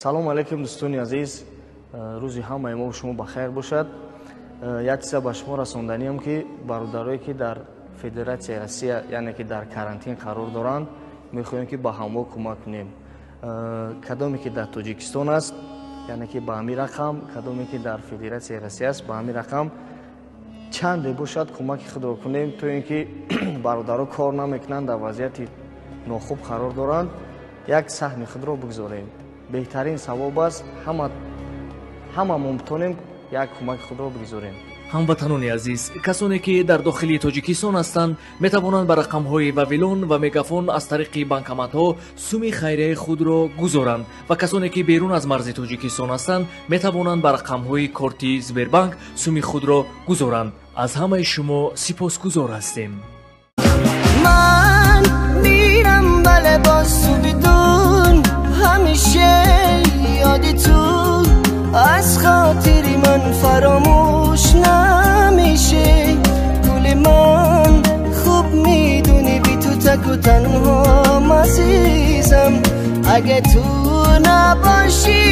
Салом алейкум, дӯстони азиз. Рӯзи ҳамаи мо шумо ба хайр бошад. Як чиза ба шумо расонданиам, ки бародарое, ки дар Федератсияи Россия, яъне ки дар карантин қарор доранд, мехоҳем, ки ба ҳамво кӯмак кунем. Кадоме ки дар Тоҷикистон аст, яъне ки ба ҳамин рақам, кадоме ки дар Федератсияи Россия аст, ба ҳамин рақам чанде бошад, кӯмаки худро кунем, то ин ки бародаро кор намекунанд, дар вазъияти нохуб қарор доранд, як саҳми худро бигзорем. Беҳтарин савоб аст, ҳама мо метонем як кӯмаки худро бигзорем. Ҳамватанони азиз, касоне ки дар дохили Тоҷикистон ҳастанд, метавонанд ба рақамҳои Вавилон ва Мегафон аз тариқи банкоматҳо суми хайрияи худро гузоранд ва касоне ки берун аз марзи Тоҷикистон ҳастанд, метавонанд ба рақамҳои корти Сбербанк суми худро гузоранд. Аз ҳамаи шумо сипосгузор ҳастем. Ман мирам ба либосу бидун, ҳамеша ёди ту аз хотири ман фаромӯш намеше. Гули ман, хуб медуни, би ту таку танҳом, азизам. Аге ту набошӣ.